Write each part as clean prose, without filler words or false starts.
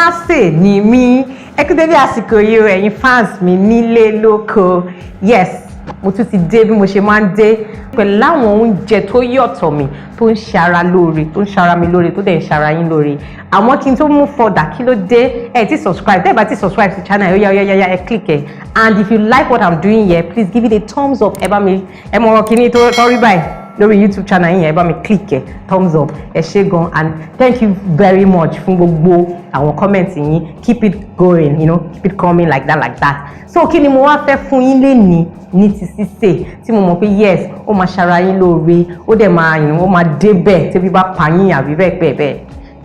Alásè ni mí. Ẹ kú dédé àsìkò yìí o, ẹ̀yin fans mi nílé lóko. Yes, mo tún ti dé bí mo ṣe máa ń dé pẹ̀lú àwọn oúnjẹ tó yọ̀tọ̀ mi, tó ń ṣe ara lóore, tó ń ṣe ara mi lóore, tó dẹ̀ ń ṣe ara yín lóore. Àmọ́ kí n tó move further, kí ló dé ẹ ti subscribe? Tẹ́ ẹ bá ti subscribe sí channel, ó yá, ó yá, yá, ẹ click ẹ. And if you like what I'm doing here, please give it a thumbs up. Ẹ bá mi, ẹ mọ kíní tó rí báyìí lórí YouTube channel yín, ẹ bá mi click ẹ, thumbs up. Ẹ ṣé gan, and thank you very much fún gbogbo àwọn comment yín. Keep it going, keep it coming like that, like that. So kí ni mo wá fẹ́ fún yín lénìí ní ti sísè tí mo mọ̀ pé yes, ó máa ṣara yín lóore, ó dẹ̀ máa ó máa débẹ̀ tẹ́bí bá pa yín àbí bẹ́ẹ̀ bẹ́ẹ̀ bẹ́ẹ̀?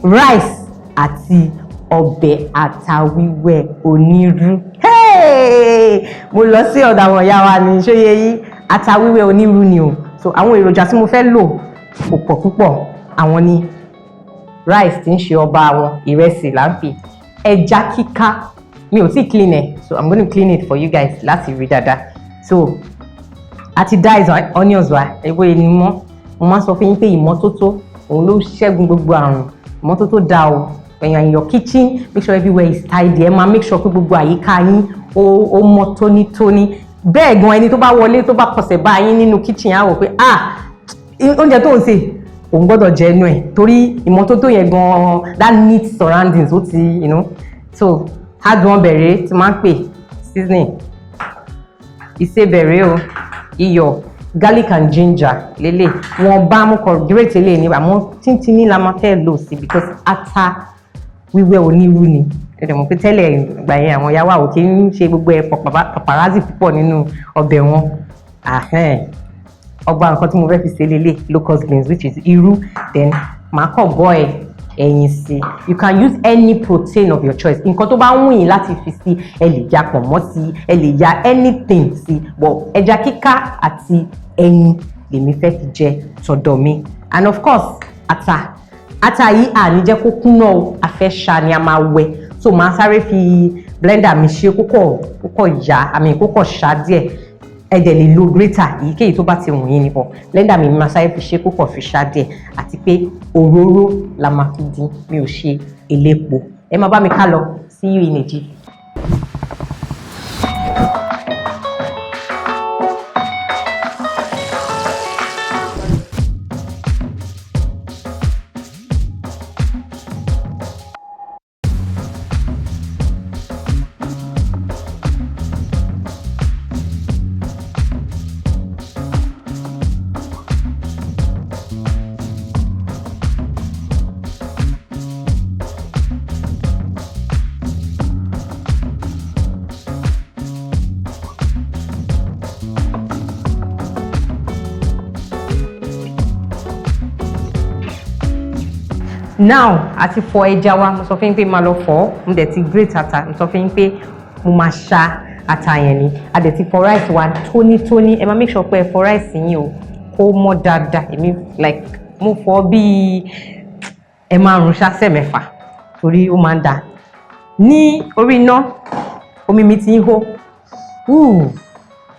Rice àti ọbẹ̀ ata wíwẹ́ onírú. Hey! Mo lọ sí ọ̀dọ̀ àwọn ìyá wa ní ṣóyè yín. Ata wíwẹ́ onírú ni o. So àwọn èròjà tí mo fẹ́ lò kò pọ̀ púpọ̀. Àwọn ni rice, tí ń ṣe ọba àwọn ìrẹsì là ń fi, ẹja kíká, mi ò tí clean ẹ, so I'm gonna clean it for you guys láti rí dáadáa. So àti dice onions wa, ewé ni mọ́. Mo máa ń sọ fún yín pé ìmọ́tótó òun ló ṣẹ́gun gbogbo àrùn. Ìmọ́tótó dá o. When you are in your kitchen, make sure everywhere is tidy. Ẹ máa make sure pé gbogbo àyíká yín ó mọ́ tónítóní. Bẹ́ẹ̀ gan, ẹni tó bá wọlé, tó bá kọsẹ̀ bá yín nínú kitchen, á wò pé, "Ah, oúnjẹ tó ń sè, òun gbọ́dọ̀ jẹ ẹnu ẹ̀," torí ìmọ́tótó yẹn gan, that neat surroundings, ó ti so adùn ọbẹ̀ rèé tí máa ń pè seasoning, ìsebẹ̀ rèé o, iyọ̀, garlic and ginger lélẹ̀. Wọn bá mú kọ grate lè ní, àmọ́ tíntínní la máa fẹ́ lò sí because ata wíwẹ́ onírú ni. Ẹ dẹ̀ mọ̀ pé tẹ́lẹ̀ ìgbà yẹn, àwọn ìyá wa ò kí ń ṣe gbogbo ẹ̀ paparazzi púpọ̀ nínú ọbẹ̀ wọn. Ọba nǹkan tí mo fẹ́ fi ṣe lélẹ̀, locust beans, which is irú. Then màá kọ̀ boil ẹyin sí. You can use any protein of your choice. Nǹkan tó bá wù yín láti fi sí, ẹ lè ya pọ̀nmọ́ sí, ẹ lè ya anything sí, but ẹja kíká àti ẹyin lèmi fẹ́ fi jẹ tọ̀dọ̀ mi. And of course, ata. Ata yìí, àní jẹ́ kó kúnná o, a fẹ́ ṣá ni, a máa wẹ. So màá sáré fi blender mi ṣe kókò kókò yá àmì kókò ṣá díẹ̀. Ẹ dẹ̀ lè lo grater, èyíkéyìí tó bá ti wù yín ni, bọ̀ blender mi, máa sáré fi ṣe kókò fi ṣá díẹ̀. Àti pé òróró la máa fi dín, mi ò ṣe elépo. Ẹ máa bá mi ká lọ. See you in a jiffy. Now, a ti fọ ẹja wa. Mo sọ fún yín pé máa lọ fọ. Mo dẹ̀ ti grate ata. Mo sọ fún yín pé mo máa ṣá ata yẹn ni. A dẹ̀ ti fọ rice wa tónítóní. Ẹ máa make sure pé ẹ fọ rice yín o, kó mọ́ dáadáa. Èmi, like, mo fọ bíi ẹ márùn ṣáṣẹ mẹ́fà, torí ó máa ń da ní orí iná. Omi mi ti ń hó.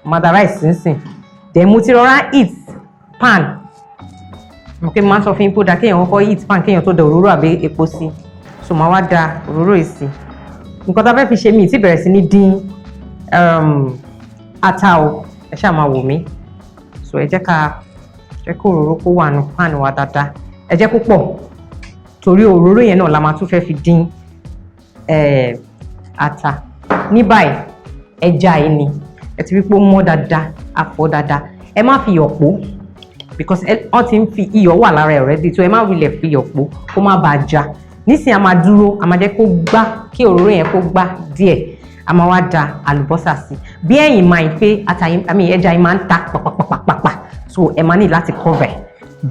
Máa rice nísìn. Then mo ti rọra heat pan. Mo kí n máa sọ fún yín pé ó dáa kéèyàn kọ́kọ́ heat pan kéèyàn tó da òróró àbí epo sí. So màá wá da òróró yìí sí. Nǹkan tá a fẹ́ fi ṣe, mí ti bẹ̀rẹ̀ sí ní dín ata o. Ẹ ṣáà máa wò mí. So ẹ jẹ́ ká jẹ́ kó òróró kó wà nù pan wa dáadáa. Ẹ jẹ́ kó pọ̀, torí òróró yẹn náà la máa tún fẹ́ fi dín ata. Ní báyìí, ẹja yìí ni ẹ ti rí pé ó mọ́ dáadáa, a fọ̀ dáadáa. Ẹ má fi iyọ̀ pò, because wọ́n ti ń fi iyọ̀ wà lára ẹ̀ already, so ẹ má wulẹ̀ fi iyọ̀ pò kó má bàa já. Nísìnyí, a máa dúró, a máa jẹ́ kó gbá, kí òróró yẹn kó gbá díẹ̀. A máa wá da àlùbọ́sà sí. Bí ẹ̀yin máa ń pé ata yìí, I mean, ẹja yìí máa ń ta pàpàpàpàpà, so ẹ máa ní láti cover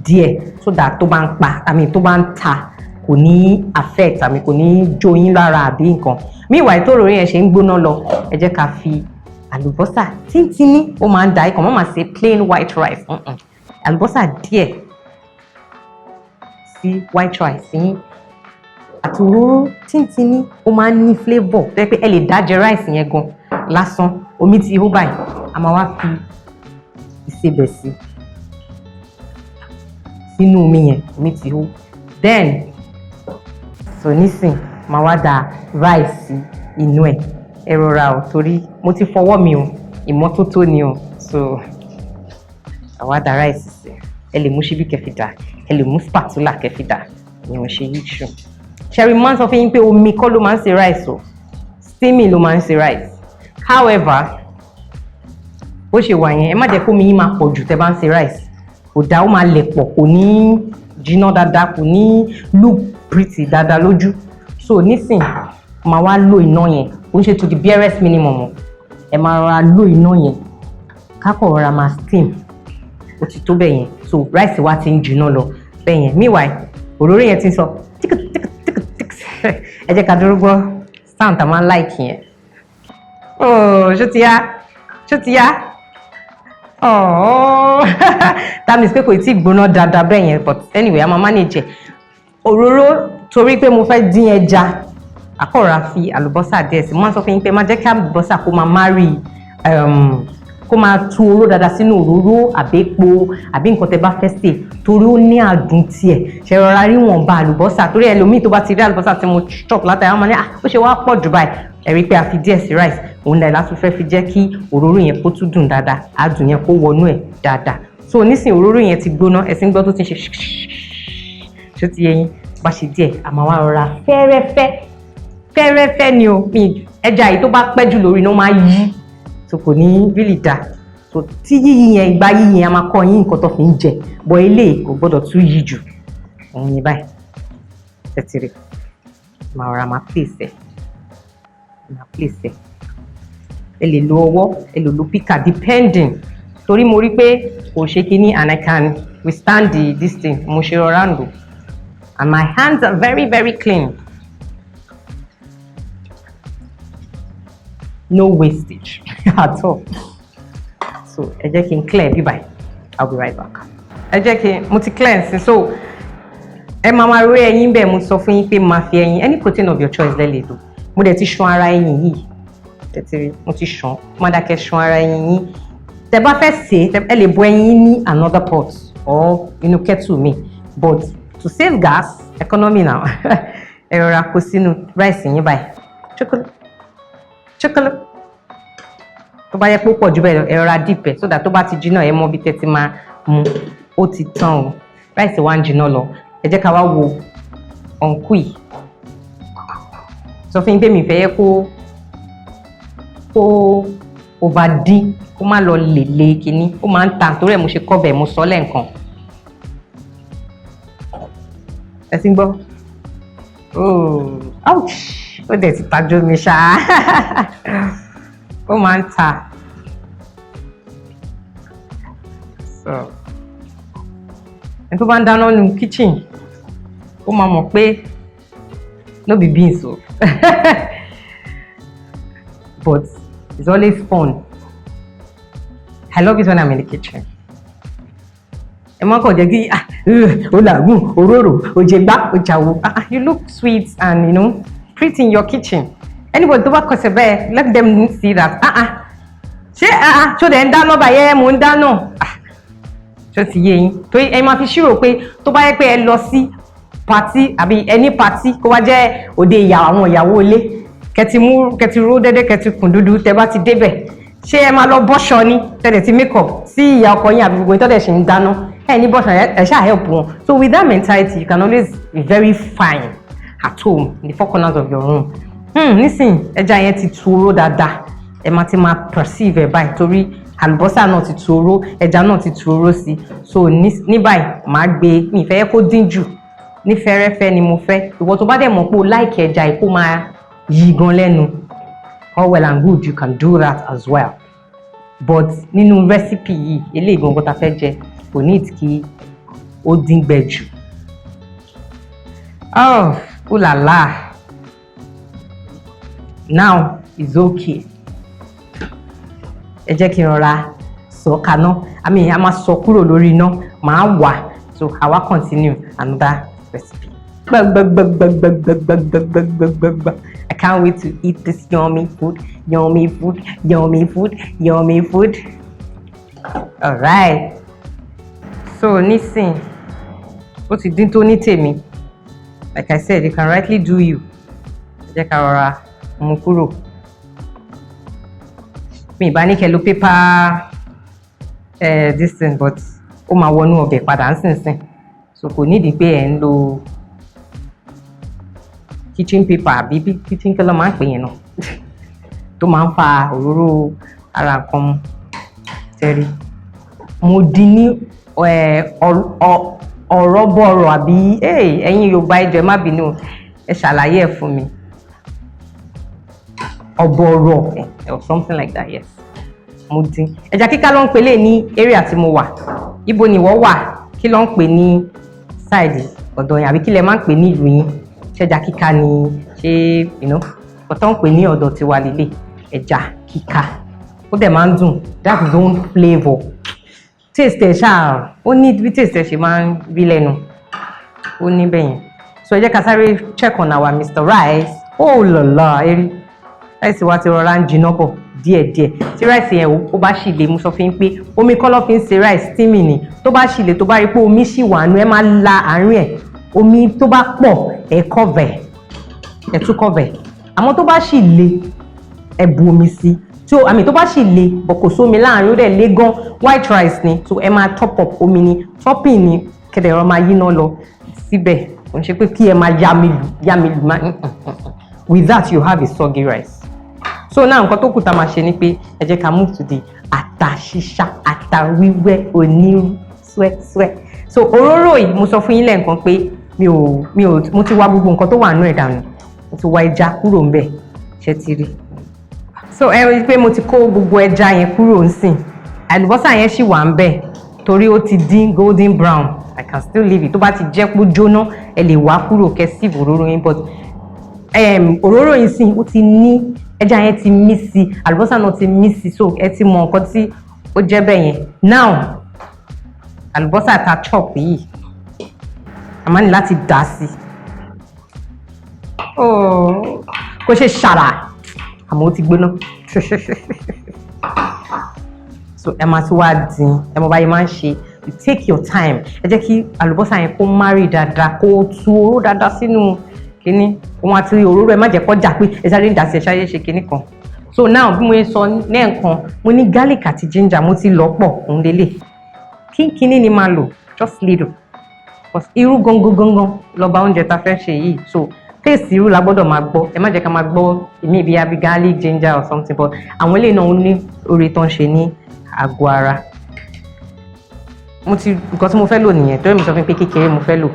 díẹ̀ so that tó bá ń pa, I mean, tó bá ń ta, kò ní affect, àmì kò ní jó yín lára àbí nǹkan. Meanwhile, tó òróró yẹn ṣe ń gbóná lọ, ẹ jẹ́ ká fi àlùbọ́sà tíntínní. Ó máa ń da ikọ̀ mọ́ máa ṣe plain white rice. Àlùbọ́sà díẹ̀ sí white rice yín àti òróró tíntínní, ó máa ń ní flavour tó yẹ pé ẹ lè dá jẹ rice yẹn gan lásán. Omi ti hó báyìí, a máa wá fi ìsebẹ̀ sí sínú omi yẹn. Omi ti hó. Then, so nísìn, Màá wá da rice sí inú ẹ̀. Ẹ rọra o, torí mo ti fọwọ́ mi o, ìmọ́tótó ni o. So àwa da rice sí. Ẹ lè mú ṣíbí kẹ́ fi dà, ẹ lè mú spatula kẹ́ fi dà, ìyẹn ò ṣe issue. Ṣẹ́rí, máa ń sọ fún yín pé omi kọ́ ló máa ń ṣe rice o, steaming ló máa ń ṣe rice. However, bó ṣe wà yẹn, ẹ má jẹ́ kó omi yín máa pọ̀ jù tẹ́ bá ń ṣe rice. Kò dá, ó máa lẹ̀ pọ̀, kò ní jiná dáadáa, kò ní look pretty dáadáa lójú. So nísìn, máa wá lo iná yẹn, kò ń ṣe to the barest minimum o. Ẹ máa rọra lo iná yẹn, kákọ̀ rọra máa steam, ó ti tó bẹ́ẹ̀ yẹn. So rice wa ti ń jiná lọ bẹ́ẹ̀ yẹn. Meanwhile, òróró yẹn ti ń sọ tíkì tíkì tíkì tíkì. Ẹ jẹ́ ká dúró gbọ́ sound tá a máa ń like yẹn. Oh, ṣó ti yá? Ṣó ti yá? Oh, that means pé kò tí ì gbóná dáadáa bẹ́ẹ̀ yẹn, but anyway, a máa manage ẹ̀. Òróró, torí pé mo fẹ́ dín ẹja, àkọ́ra fi àlùbọ́sà díẹ̀ sí. Mo máa ń sọ fún yín pé má jẹ́ kí àlùbọ́sà kó máa marry, kó máa tu oró dáadáa sínú òróró àbí epo àbí nǹkan tẹ́ bá fẹ́ sè, torí ó ní àdùn tiẹ̀. Ṣe rọra rí wọn ba àlùbọ́sà, torí ẹlòmíì tó bá ti rí àlùbọ́sà tí mo chop látàrí, àwọn máa ní, "Ah, ó ṣe wá pọ̀ jù báyìí?" Ẹ rí i pé a fi díẹ̀ sí rice òun dà láti fẹ́ fi jẹ́ kí òróró yẹn kó tún dùn dáadáa, adùn yẹn kó wọnú ẹ̀ dáadáa. So nísìnyí, òróró yẹn ti gbóná, ẹ sì ń gbọ́ tó ti ń ṣe. Ṣó ti yé yín? Bá ṣe díẹ̀, àmọ́ wá rọra fẹ́rẹ́fẹ́ fẹ́rẹ́fẹ́ ni o. Mi ẹja yìí, tó bá pẹ́ jù lórí iná, máa yí, so kò ní really da. So tí yíyí yẹn, ìgbà yíyí yẹn, a máa kọ́ yín nǹkan tó fi ń jẹ bọ̀. Eléyìí kò gbọ́dọ̀ tún yí jù. Òun ní báyìí tẹ̀tìrì, máa rọra máa place ẹ̀, máa place ẹ̀. Ẹ lè lo ọwọ́, ẹ lè lo píkà, depending, torí mo rí pé kò ṣe kinní and I can withstand this thing. Mo ṣe rọra ń lò and my hands are very, very clean, no wastage at all. So ẹ jẹ́ kí n clear bí báyìí. I'll be right back. Ẹ jẹ́ kí n mo ti clear nsìn. So ẹ máa máa rí ẹyin bẹ́ẹ̀. Mo sọ fún yín pé máa fi ẹyin, any protein of your choice lẹ́lẹ̀ lò. Mo dẹ̀ ti ṣan ara ẹyin yìí tẹ̀tìrì, mo ti ṣan. Má dákẹ́ ṣan ara ẹyin yín. Tẹ bá fẹ́ sè é, ẹ lè bọ ẹyin yín ní another pot or inú kettle mi, but to save gas, economy now, ẹ rọra kó sínú rice yín báyìí. Chocolate chocolate, tó bá yẹ pé ó pọ̀ jù bẹ́ẹ̀ lọ, ẹ rọra dip ẹ̀ so that tó bá ti jiná, ẹ mọ bí tẹ́tí máa mu. Ó ti tán o, rice wa ń jiná lọ. Ẹ jẹ́ ká wá wo ọ̀nkú yìí. Sọ fún yín pé mi fẹ́ yẹ kó over dín, kó má lọ lèlè kínní, ó máa ń ta, torí ẹ̀ mo ṣe kọ́ bẹ̀, mo sọ lẹ́ǹkan. Ẹ ti ń gbọ́? Oh, ouch! Ó dẹ̀ ti tajú mi ṣá, ó máa ń ta. So ẹni tó bá ń dáná nínú kitchen, ó máa mọ̀ pé no be beans o, but it's always fun. I love it when I'm in the kitchen. Ẹ má kàn jẹ́ kí ó làágùn òróró òjègbá òjàwó. Ah, you look sweet and pretty in your kitchen. Anybody tó bá kọsẹ̀ bẹ́ẹ̀, let them see that, ah ah, ṣé ah ah, ṣó dẹ̀ ń dáná báyẹn? Mò ń dáná. Ah, ṣó ti yé yín? Torí ẹ máa fi ṣírò pé tó bá yẹ pé ẹ lọ sí party àbí ẹní party, kó wá jẹ́ òde ìyá àwọn ìyàwó ilé, kẹtì mú kẹtì ró dédé, kẹtì kùn dúdú, tẹ bá ti débẹ̀, ṣé ẹ máa lọ bọ́ṣọ ní tẹ́lẹ̀ tí make up sí ìyá ọkọ yín àbí gbogbo yín tọ́lẹ̀ ṣe ń dáná? Ẹ ní bọ́ṣọ, ẹ ṣáà help wọn. So with that mentality, you can always be very fine at home in the four corners of your room. Nísìnyí, ẹja yẹn ti tu oró dáadáa. Ẹ máa ti máa perceive ẹ báyìí, torí àlùbọ́sà náà ti tu oró, ẹja náà ti tu oró sí. So ní báyìí, màá gbé. Mi ìfẹ́ kó dín jù, ní fẹ́rẹ́fẹ́ ni mo fẹ́. Ìwọ tó bá dẹ̀ mọ̀ pé o like ẹja yìí kó máa yí gan lẹ́nu, all well and good, you can do that as well, but nínú recipe yìí, eléyìí gangan ta fẹ́ jẹ, kò ní kí ó dín gbẹ jù. Oh, ooh la la, now it's okay. Ẹ jẹ́ kí n rọra sọ kaná. I mean, a máa sọ kúrò lórí iná, màá wà. So àwa continue another recipe. Gbẹgbẹgbẹgbẹgbẹgbẹgbẹgbẹgbẹgbẹ. I can't wait to eat this yummy food, yummy food, yummy food, yummy food. Alright. So nísìn, ó ti dín tó ní tèmi. Like I said, you can rightly do you. Jẹ́ ká rọra mú kúrò. Mi ìbá ní kẹ́ lo paper this thing, but ó máa wọnú ọbẹ̀ padà nísinsìn, so kò nídìí pé ẹ̀ ń lo kitchen paper àbí kitchen kí ló máa ń pè yẹn náà tó máa ń fa òróró ara nǹkan mu tẹ́rí. Mo dín ní ọ̀rọ̀ bọ̀rọ̀ àbí ẹ̀yin Yorùbá, ẹ jọ̀ọ́, ẹ má bínú, ẹ ṣàlàyé ẹ̀ fún mi. Ọ̀bọ̀rọ̀ or something like that. Yes, mo dín ẹja kíká ló ń pè lé ní area tí mo wà. Ibo ni ìwọ wà? Kí ló ń pè ní side ọ̀dọ̀ yẹn, àbí kí lẹ máa ń pè ní ìlú yín? Ṣẹja kíká ni? Ṣé ọ̀tọ̀ ń pè ní ọ̀dọ̀ tiwa lélẹ̀ ẹja kíká. Ó dẹ̀ máa ń dùn, that is own flavour, taste ẹ̀ ṣáà ó ní bí taste ẹ̀ ṣe máa ń rí lẹ́nu, ó ní bẹ́yẹn. So ẹ jẹ́ ká sáré check on our Mr. Rice. Oh lọ́lá, eri rice wa ti rọra ń jiná bọ̀ díẹ̀díẹ̀. Tí rice yẹn ó bá sì lè mú, sọ fún yín pé omi kọ́ ló fi ń ṣe rice, steaming ni. Tó bá sì lè, tó bá rí pé omi sì wà nù, ẹ máa la àárín ẹ̀. Omi tó bá pọ̀, ẹ cover, ẹ tún cover. Àmọ́ tó bá sì le, ẹ bu omi sí. Tí àmì tó bá sì le bọ̀, kò sómi láàrin, ó dẹ̀ le gan, white rice ni, so ẹ máa top up omi ni, topping ni, kẹ̀dẹ̀ ẹ̀rọ máa yíná lọ síbẹ̀. Kò ń ṣe pé kí ẹ máa yá mi lù, yá mi lù máa. With that, you have a soggy rice. So now, nǹkan tó kù tá a máa ṣe ni pé ẹ jẹ́ ká move to the ata ṣíṣá, ata wíwẹ́ onírú swẹ́swẹ́. So òróró yìí, mo sọ fún yín lẹ́ẹ̀kan pé mi ò mo ti wá gbogbo nǹkan tó wà nínú ẹ̀ dànù, mo ti wá ẹja kúrò ńbẹ̀. Ṣe ti rí? So ẹ rí i pé mo ti kó gbogbo ẹja yẹn kúrò ńsìn. Àlùbọ́sà yẹn ṣì wà ńbẹ̀ torí ó ti dín golden brown. I can still leave it. Tó bá ti jẹ́ pé ó jóná, ẹ lè wá kúrò, kẹ́ sieve òróró yín, but òróró yìí sìn, ó ti ní ẹja yẹn ti mí sí, àlùbọ́sà náà ti mí sí, so ẹ ti mọ nǹkan tí ó jẹ́ bẹ́ẹ̀ yẹn. Now, àlùbọ́sà ta chop yìí, a máa ní láti dà sí. Oh, kó ṣe ṣàrà, àmọ́ ó ti gbóná, so ẹ máa tún wá dín. Ẹ mọ báyìí máa ń ṣe, you take your time. Ẹ jẹ́ kí àlùbọ́sà yẹn kó marry dáadáa, kó tu oró dáadáa sínú kínní òun àti òróró. Ẹ má jẹ́ kó jà pé ẹ sáré ń dà sí, ẹ sáré ṣe kínní kan. So now, bí mo ṣe sọ lẹ́ẹ̀kan, mo ní garlic àti ginger, mo ti lọ̀ pọ̀, òun lélẹ̀. Kínkínní ni máa lò, just little, because irú gangan gangan lọ́ba oúnjẹ ta fẹ́ ṣe yìí, so taste irú la gbọ́dọ̀ máa gbọ́. Ẹ má jẹ́ ká máa gbọ́ ìmí ibi àbí garlic, ginger or something, but àwọn eléyìí náà ó ní oore tó ń ṣe ní àgọ́ ara. Mo ti nǹkan tí mo fẹ́ lò nìyẹn, torí mi sọ fún mi pé kékeré mo fẹ́ lò.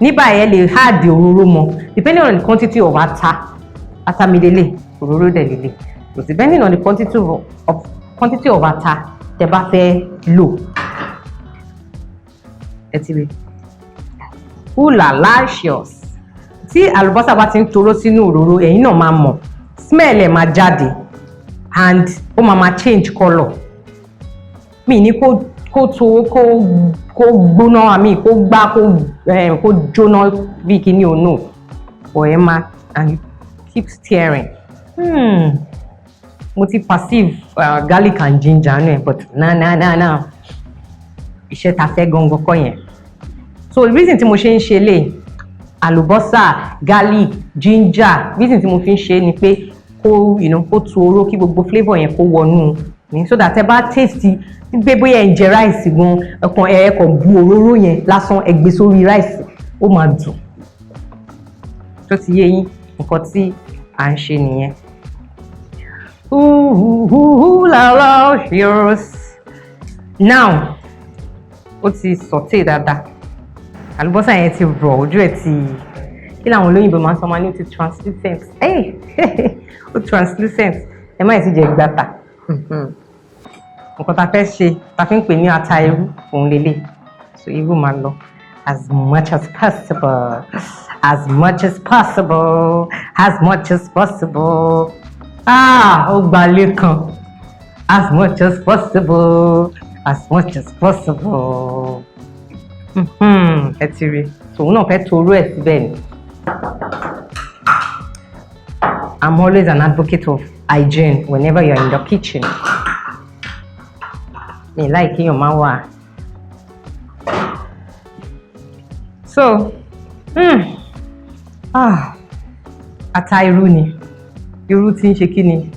Ní báyìí, ẹ lè add òróró mọ́ depending on the quantity of ata. Ata mi lélẹ̀, òróró dẹ̀ lélẹ̀, but depending on the quantity of ata tẹ́ bá fẹ́ lò. Ẹ ti rí hula-licious. Tí àlùbọ́sà bá ti ń toró sínú òróró, ẹ̀yin náà máa mọ̀, smell ẹ̀ máa jáde and ó máa change colour. Mi ní kó tó kó gbóná, àmì kó gbá, kó jóná bí kíní o, no, but ẹ máa and you keep stirring. Mo ti perceive garlic and ginger nù ẹ, but na na na na iṣẹ́ ta fẹ́ gangan kọ́ yẹn. So the reason tí mo ṣe ń ṣe lè àlùbọ́sà, garlic, ginger, reason tí mo fi ń ṣe ni pé kó kó tu oró, kí gbogbo flavour yẹn kó wọnú ní, so that ẹ bá taste gbé, bóyá ẹ ń jẹ rice gan, ẹkàn ẹ kàn bu òróró yẹn lásán, ẹ gbé sórí rice, ó máa dùn. Tó ti yé yín, nǹkan tí à ń ṣe nìyẹn. Ooh, la la, yours. Now, ó ti sauté dáadáa. Àlùbọ́sà yẹn ti rọ̀, ojú ẹ̀ ti, kí làwọn olóyìnbó máa ń sọ, máa ní ó ti translucent. Hey! Ó translucent. Ẹ má ì ti jẹ gbàtà. Nǹkan tá a fẹ́ ṣe, tá a fi ń pè ní ata irú, òun lélẹ̀. So irú máa lọ as much as possible, as much as possible, as much as possible. Ah, ó gbalé kan. As much as possible, as much as possible. Ẹ ti rí, tòun náà fẹ́ torú ẹ̀ síbẹ̀ ni. I'm always an advocate of hygiene whenever you're in the kitchen. Mi láì kéèyàn máa wà. So, ah, Ata irú ni, irú tí ń ṣe kí ni.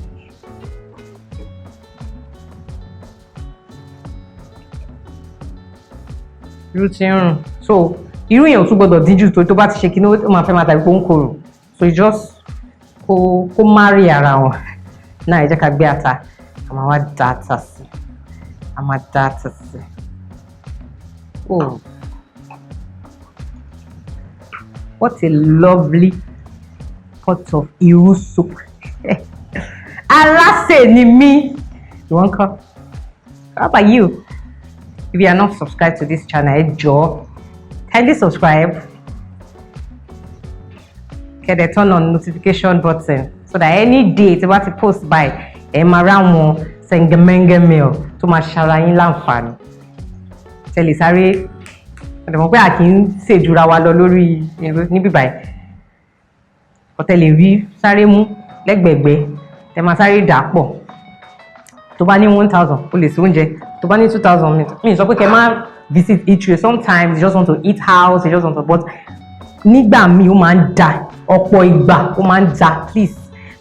Irú tí ń rùn. So irú yẹn ò tún gbọdọ̀ díjú tó bá ti ṣe kí ni, ó máa fẹ́ máa tàbí pé ó ń korò. So you just kó marry ara wọn náà. Ẹ jẹ́ ká gbé ata, a máa wá da ata sí, a máa da ata sí. Oh, what a lovely pot of irú soup! Alásè ni mí. Ìwọ ńkọ́? How about you? If you are not subscribed to this channel, ẹ jọ̀ọ́, kindly subscribe, kẹ́ turn on notification button so that any day tí bá ti post by, ẹ máa ráwọn sẹ̀ngẹ̀mẹ́ngẹ̀ meal tó máa ṣara yín láǹfààní. Tẹ̀lé sáré, ẹ mọ̀ pé a kì í ṣèjúra wa lọ lórí níbí báyìí. Ọ̀tẹ̀ lè rí sáré mú lẹ́gbẹ̀gbẹ́, tẹ máa sáré dà pọ̀. Tó bá ní 1,000, o lè ṣe oúnjẹ. Tó bá ní 2,000, mi sọ pé kẹ́ má visit eatery. Sometimes you just want to eat house, you just want to, but nígbà míì ó máa ń da, ọ̀pọ̀ ìgbà ó máa ń da, please,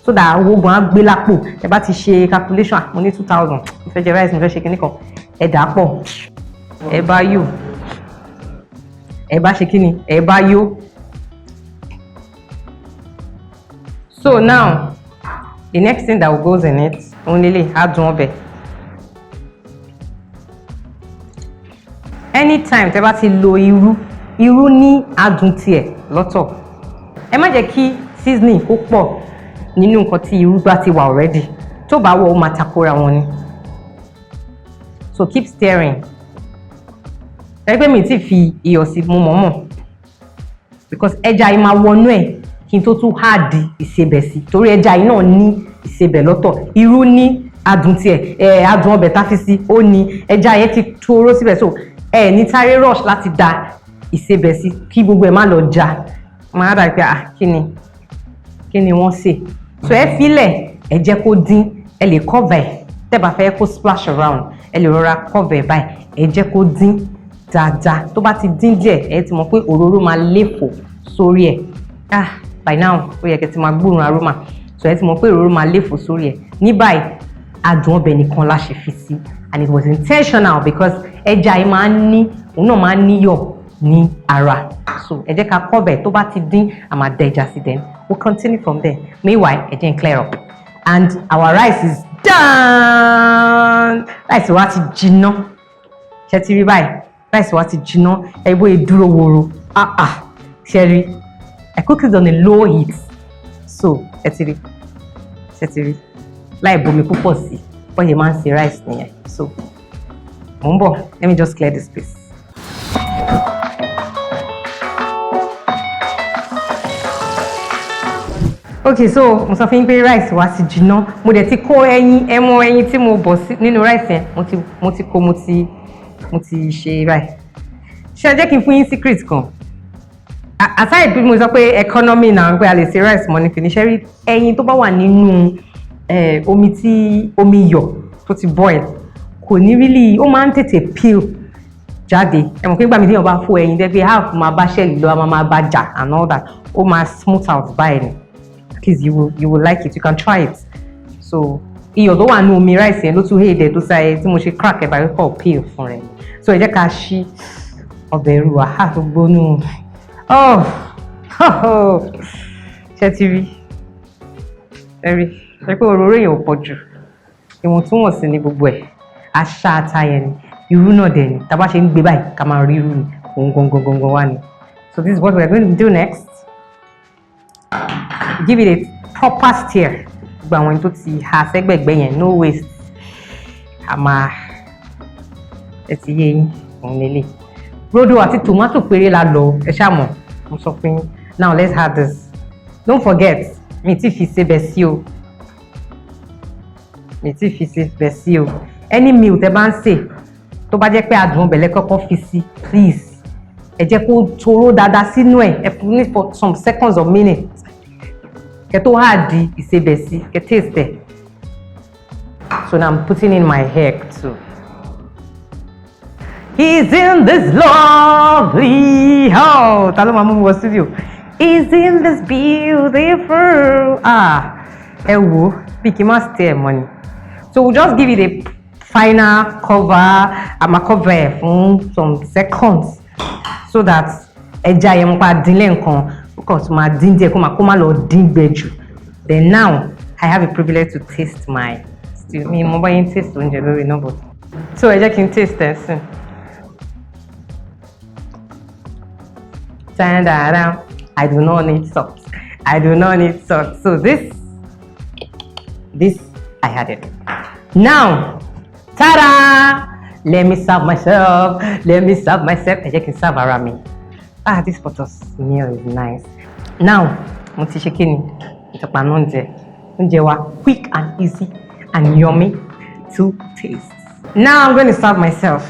so that owó gan á gbé lápò. Ẹ bá ti ṣe calculation, mo ní 2,000, mo fẹ́ jẹ rice, mo fẹ́ ṣe kinní kan, ẹ dà á pọ̀, ẹ bá yó, ẹ bá ṣe kíni, ẹ bá yó. So now the next thing that goes in it, òun lélẹ̀, adùn ọbẹ̀. Anytime tẹ́ bá ti lo irú, irú ní adùn tiẹ̀ lọ́tọ̀. Ẹ má jẹ́ kí seasoning kó pọ̀ nínú nǹkan tí irú bá ti wà already. Tó bá wọ̀, ó máa takora wọn ni. So keep stirring. Ẹ pé mi ti fi iyọ̀ sí, mo mọ̀ọ́mọ̀, because ẹja yìí máa wọnú ẹ̀ kí n tó tún add ìsebẹ̀ sí, torí ẹja yìí náà ní ìsebẹ̀ lọ́tọ̀, irú ní adùn tiẹ̀, ẹ̀ adùn ọbẹ̀ tá fi sí, ó ní ẹja yẹn ti tóró síbẹ̀. So ẹ ní sáré rush láti da ìsebẹ̀ sí kí gbogbo ẹ̀ má lọ já, máa dà pé, ah, kí ni wọ́n sè? So ẹ filẹ̀, ẹ jẹ́ kó dín. Ẹ lè cover ẹ̀ tẹ́ bá fẹ́ kó splash around, ẹ lè rọra cover ẹ̀ báyìí. Ẹ jẹ́ kó dín dáadáa. Tó bá ti dín díẹ̀, ẹ ti mọ̀ pé òróró máa léfò sórí ẹ̀. Ah, by now ó yẹ kẹ́ ti máa gbóòórùn aroma. So ẹ ti mọ̀ pé òróró máa léfò sórí ẹ̀. Ní báyìí, adùn ọbẹ̀ nìkan la ṣe fi sí, and it was intentional because ẹja yìí máa ń ní, òun náà máa ń níyọ̀ ní ara. So ẹ jẹ́ ká cover. Tó bá ti dín, a máa da ẹja sí, then we'll continue from there. Meanwhile, ẹ jẹ́ n clear up, and our rice is done. Rice wa ti jiná. Ṣe ti rí báyìí? Rice wa ti jiná. Ẹ bóyá dúró woro. Ah ah, ṣe rí? I cook it on a low heat, so ẹ ti rí, ṣe ti rí, láì bomi púpọ̀ sí. Bọ́n ṣe máa ń ṣe rice nìyẹn. So mò ń bọ̀, let me just clear this space. Okay, so mo sọ fún yín pé rice wa ti jiná. Mo dẹ̀ ti kó ẹyin, ẹ mọ ẹyin tí mo bọ̀ sí nínú rice yẹn, mo ti kó, mo ti ṣe báyìí. Ṣé ẹ jẹ́ kí n fún yín secret kan? Aside bí mo sọ pé economy náà, pé a lè ṣe rice mọ́ ní finish, rí ẹyin tó bá wà nínú omi tí omi iyọ̀ tó ti boil, kò ní really, ó máa ń tètè peel jáde. Ẹ mọ̀ pé nígbà míì tí èèyàn bá fó ẹyin dẹ́ pé half máa bá shell lọ, a máa bá jà and all that, ó máa smooth out báyìí ni. Please, you will like it. You can try it. So iyọ̀ tó wà ní omi rice yẹn ló tún hédè tó sáyé tí mo ṣe crack ẹ̀ báyìí, kọ̀ peel fún rẹ̀. So ẹ jẹ́ ká ṣí ọbẹ̀ irú wa tó gbónú. Oh, ṣé ti rí? Ẹ rí ṣe pé òróró yẹn ò pọ̀ jù, ìwọ̀ntúnwọ̀nsì ni gbogbo ẹ̀. Aṣá ata yẹn ni, irú náà dẹ̀ ni. Tá a bá ṣe ń gbé báyìí, ká máa rí irú ni, òun gangan gangan wá ni. So this is what we are going to do next. Give it a proper stir. Gbogbo àwọn tó ti ha sẹ́gbẹ̀gbẹ́ yẹn, no waste. A máa, ẹ ti yé yín, òun lélẹ̀. Rodo àti tomato péré la lọ. Ẹ ṣáà mọ̀, mo sọ fún yín. Now let's add this. Don't forget, mi ti fi sebẹ̀ sí o, mi ti fi sebẹ̀ sí o. Any meal tẹ́ bá ń sè, tó bá jẹ́ pé adùn ọbẹ̀ lẹ kọ́kọ́ fi sí, please, ẹ jẹ́ kó toró dáadáa sínú ẹ̀. Ẹ fún ní for some seconds or minutes kẹ́ tó add ìsebẹ̀ sí, kẹ́ taste ẹ̀. So now I'm putting in my egg too. He's in this lovely house. Ta ló máa mú mi wọ studio? Is in this beautiful. Ah, ẹ wò, bí kí n má stay ẹ̀ mọ́ ni. So we'll just give it a final cover. A máa cover ẹ̀ fún some seconds so that ẹja yẹn mo pa dín lẹ́ǹkan, ó kàn tún máa dín díẹ̀ kó má lọ dín gbẹ jù. Then now I have a privilege to taste my stew. Mi mo bá yín taste oúnjẹ lórí iná, but so ẹ jẹ́ kí n taste ẹ̀ sìn. Ta-da-da. I do not need salt. I do not need salt. So this I had it. Now, ta-da! Let me serve myself. Let me serve myself. Ẹ jẹ́ kí n serve ara mi. Ah, this butter smell is nice. Now, mo ti ṣe kí ni? Mo ti paná oúnjẹ. Oúnjẹ wa quick and easy and yummy to taste. Now I'm going to serve myself.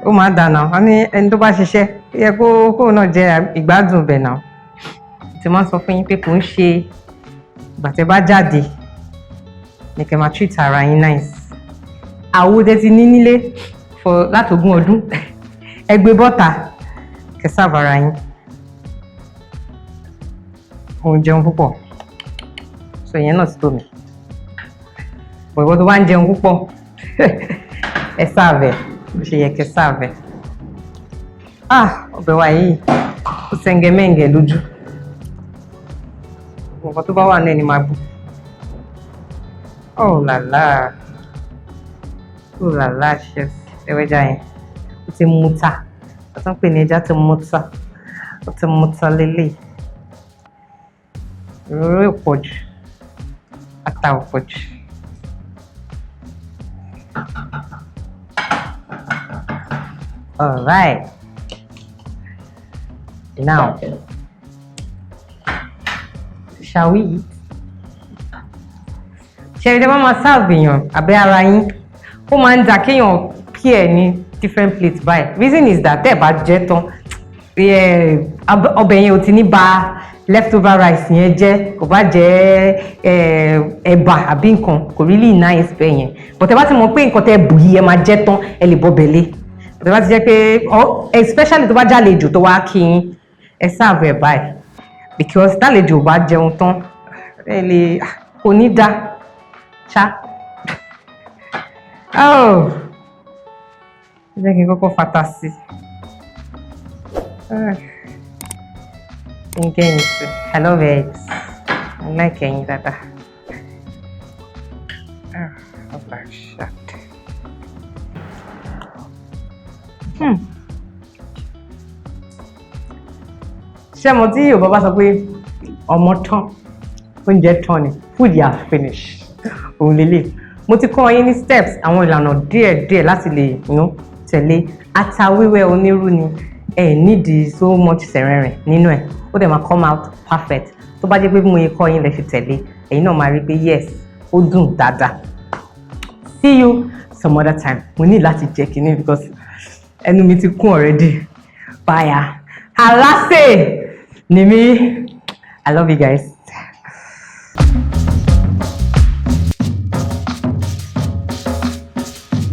Ó máa dànù. Wọ́n ní ẹni tó bá ṣiṣẹ́, ó yẹ kó náà jẹ ìgbádùn bẹ̀ náà. Tí wọ́n sọ fún yín pé kò ń ṣe ìgbà tẹ́ bá jáde ní kẹ́ máa treat ara yín nice. Àwo tẹ́ ti ní nílé for láti 20 ọdún, ẹ gbé bọ́tà kẹ́ serve ara yín. Òun jẹun púpọ̀, so ìyẹn náà ti tó mi. Bọ̀ ìwọ tó bá ń jẹun púpọ̀, ẹ serve ẹ̀ bó ṣe yẹ kẹ́ serve ẹ̀. Ah, ọbẹ̀ wa yìí ó sẹ́ngẹ̀mẹ́ǹgẹ̀ lójú. Nǹkan tó bá wà náà ni màá bù. Oh la la, oh la la, chef ẹwẹ́jà yẹn ó ti mú ta, ó tún pè ní ẹja ti mú ta, ó ti mú ta lélẹ̀. Òróró ò pọ̀ jù, ata ò pọ̀ jù. Alright. Now, shall we eat? Ṣé ẹ máa serve èèyàn àbẹ́ ara yín? Ó máa ń da kéèyàn pair ní different plates báyìí. Reason is that tẹ́ ẹ̀ bá jẹ tán, ọbẹ̀ yẹn ò ti ní ba leftover rice yẹn jẹ́, kò bá jẹ́ ẹ̀bà àbí nǹkan, kò really nice bẹ́ẹ̀ yẹn. But ẹ bá ti mọ̀ pé nǹkan tẹ́ bù yìí ẹ máa jẹ tán, ẹ lè bọ́ bẹ̀lẹ̀. But ẹ bá ti jẹ́ pé, especially tó bá jàlejò tó wá kí yín, ẹ serve ẹ̀ báyìí, because tálejò bá jẹun tán, ẹ lè kò ní dá ṣá. Oh, jẹ́ kí n kọ́kọ́ fata sí i. N gẹ́yìn sí. I love eggs. I like ẹyin dáadáa. Ah, oh, shit. Ṣé mo tí Yorùbá bá sọ pé ọmọ tán, oúnjẹ tán ni, food ya finish. Òun lélẹ̀. Mo ti kọ́ yín ní steps, àwọn ìlànà díẹ̀díẹ̀ láti lè tẹ̀lé. Ata wíwẹ́ onírú ni, ẹ nídìí so much sẹ̀rẹ̀rẹ̀ nínú ẹ̀, ó dẹ̀ máa come out perfect. Tó bá jẹ́ pé bí mo yẹ kọ́ yín lẹ ṣe tẹ̀lé, ẹ̀yin náà máa rí pé yes, ó dùn dáadáa. See you some other time. Mo ní láti jẹ kínní because ẹnu mi ti kún already. Bye. Alásè ni mí. I love you guys.